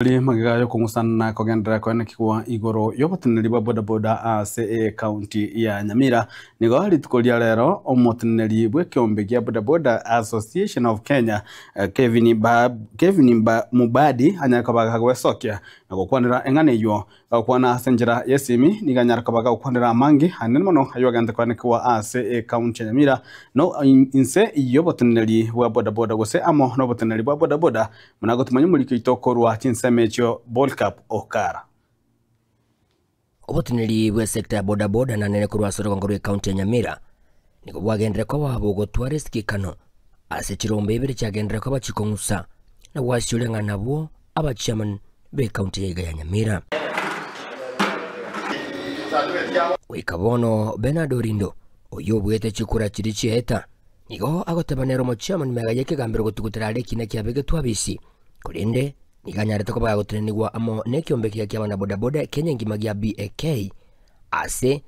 Ri magega y'okong'usana na kogenderera koenekigwa igoro y'oboteneneri bwa bodaboda ase ecounty ya Nyamira. Nigo rituko ria rero omoteneneri bw'ekeombe gia Bodaboda Association of Kenya Kevin ba Kevin ba Mubadi anyare koba gagwesokia na gokwanera eng'ana eyio. Gagokwana ase enchera y'esimi nigo anyare koba gagokwanera amange anene mono ayio agente koenekigwa ase ecounty ya Nyamira no inse y'oboteneneri bwa bodaboda gose amo n'oboteneneri bwa bodaboda Buna gotomanya omoriki oito korwa chinsemo echio Bolkap Okara. Oboteneneri bw'esecta ya bodaboda na nere korwa ase orogongo rw'ecounty ya Nyamira nigo bwagenderere koba bogotwara esigekano ase chirombe ibere chiagenderere koba chikong'usa na gwasioria ng'a nabwo abachairman b'ecounty ya iga ya Nyamira. Goika bono Bernard Orindo oyio obuete chikura chiria chiaeta Nigo agoteba nere omochiamani magega y'ekegambero gotugutera are ekiina kiabegetwe abisi, korende nigo anyarete koba gagotenenigwa amo nekiombe ekiya ki'abanabodaboda Kenya engima gia BAK ase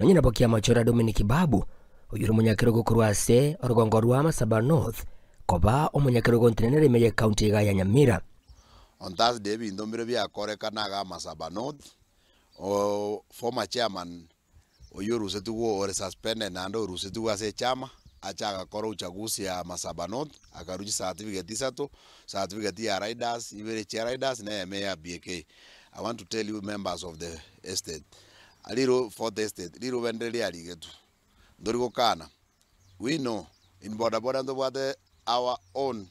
nonye nabo kiamochora Dominic Babu oyio ore omonyakerogo korwa ase orogongo rwa Masaba North koba omonyakerogo ntenenera ime y'ecounty iga ya Nyamira. On Thursday ebinto mbire biakorekana iga Masaba North, o former chairman Oyio orusetigwe ore suspended naende orusetigwe ase echama, ache agakora uchaguzi ya Masaba North, akarua chicertificate isato, certificate ya riders, ibere chia riders na eyemo ya BAK. I want to tell you members of the estate, riru fourth estate, riruba ndire riarigetwe, ntori gokana, we know in boda boda ntobwate our own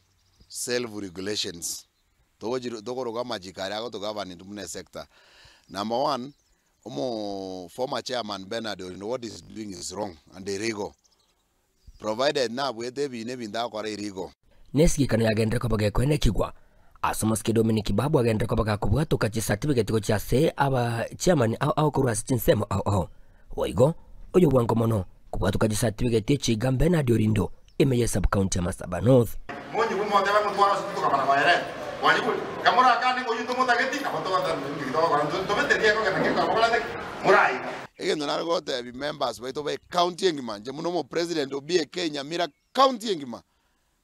self regulations, togochi tokoroka amachiko aria agotogovern intwe buna esector. Number one. Omo former chairman Bernard Orino what is doing is wrong and illegal provided nabwete ebina ebinto agokora illegal. Nesigekano yagenderere koba gekoenekigwa ase omosike Dominic Babu agenderere koba gakobwatoka chicertificate gochia ase aba chairman ao ao korwa ase chinsemo ao ao. Boigo oyo bwango mono kobwatoka chicertificate echi iga Bernard Orindo ime ye sub county ya Masaba North. Monyigwe motebe ng'a tware ase titokabana baere. Mwanyigure? Kamorakane ng'a oyio ntomotageti, nabo togoteba ninki togokora, ntobete riekogenda ngekoba mokorete ki? Moraiga. Egento nare gotebia members baito ba ecounty engima, inche buna omopresident o BAK Nyamira county engima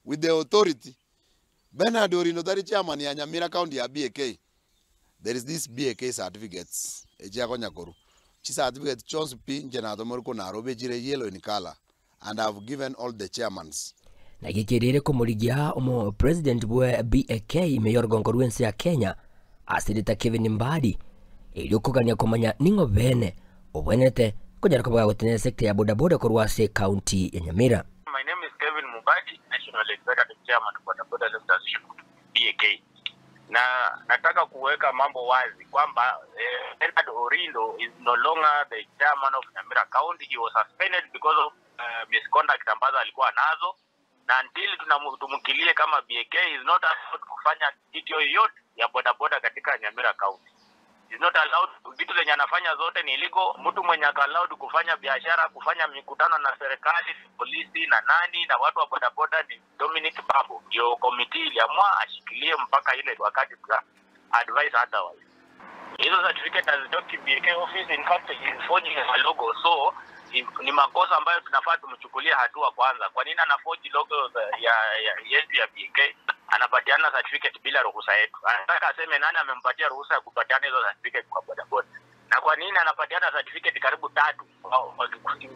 with the authority, Bernard Orindo tari chairman ya Nyamira county ya BAK, there is this BAK certificates echi akonya korwa. Chicertificate chionsi pi inche natomirwe korwa Nairobi echire yellow in colour and I have given all the chairmans. Naki kerire komorigia omo president bwe BAK ime y'orugongo rw'ense ya Kenya ase erieta Kevin Mbadi erio kogania komanya ning'o bene obwenerete konyara koba gagotenena esecta ya bodaboda korwa ase ecounty ya Nyamira. My name is Kevin Mubadi, National Executive Chairman Boda Boda Sector Association BAK. Na nataka kuweka mambo wazi kwamba eh, Bernard Orindo is no longer the chairman of Nyamira County. He was suspended because of uh, misconduct ambazo alikuwa nazo na until tumkilie kama BAK is not allowed kufanya kitu yoyote ya bodaboda katika Nyamira County. Is not allowed. Vitu zenye anafanya zote ni illegal. Mtu mwenye ako allowed kufanya biashara, kufanya mikutano na serikali, polisi na nani na watu wa bodaboda ni Dominic Babu. Ndio committee iliamua ashikilie mpaka ile wakati tuta advise otherwise. Hizo certificate hazitoki BK office, in fact he is forging a logo so ni makosa ambayo tunafaa tumchukulie hatua kwanza. Kwa nini ana forge logo ya, ya yetu ya BK? Anapatiana certificate bila ruhusa yetu. Anataka aseme nani amempatia ruhusa ya kupatiana hizo certificate kwa bodaboda, na kwa nini anapatiana certificate karibu tatu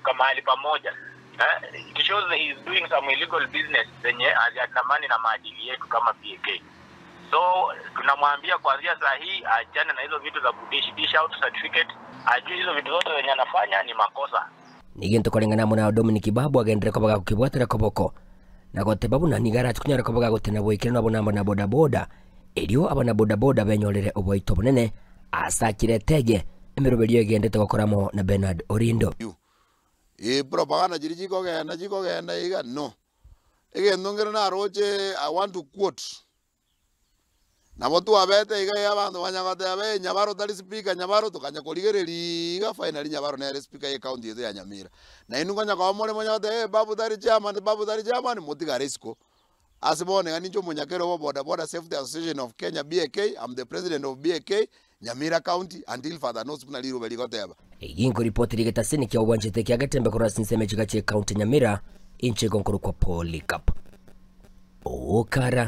kwa mahali pamoja? It shows that he is doing some illegal business zenye haziandamani na maadili yetu kama BK. So tunamwambia kuanzia saa hii aachane na hizo vitu za kudish dish out certificate, ajue hizo vitu zote zenye anafanya ni makosa. Nigo koreng'ana amo na Dominic Babu agenderere koba gakobwatera koboko na goteba buna nigo arache konyara koba gagotena boikeranu abwo namba na bodaboda erio abanabodaboda benyorere oboito obonene ase akire etege emeroberio egendete gokora amo na Bernard Orindo. Ee, propaganda chiria chikogenda chikogenda iga no. Egento nkere naroche I want to quote, nabo twabete iga iga abanto banya goteba eh Nyabaro tari speaker Nyabaro tokanya korigereria iga finally Nyabaro nere speaker ye county yaito ya Nyamira. Nainwe nkonya koba more monya goteba eh Babu tari chairman Babu tari chairman motigare isiko. Ase bono iga ninche omonyakeri obo boda boda safety association of Kenya BAK, I'm the president of BAK Nyamira county until further notice buna riruba rigoteba. Eyio nkoripoti rigetasini kia obwanchete kia Getembe korwa ase ensemo echiga chie county Nyamira, inche igo nkorokwa Polycarp Okara.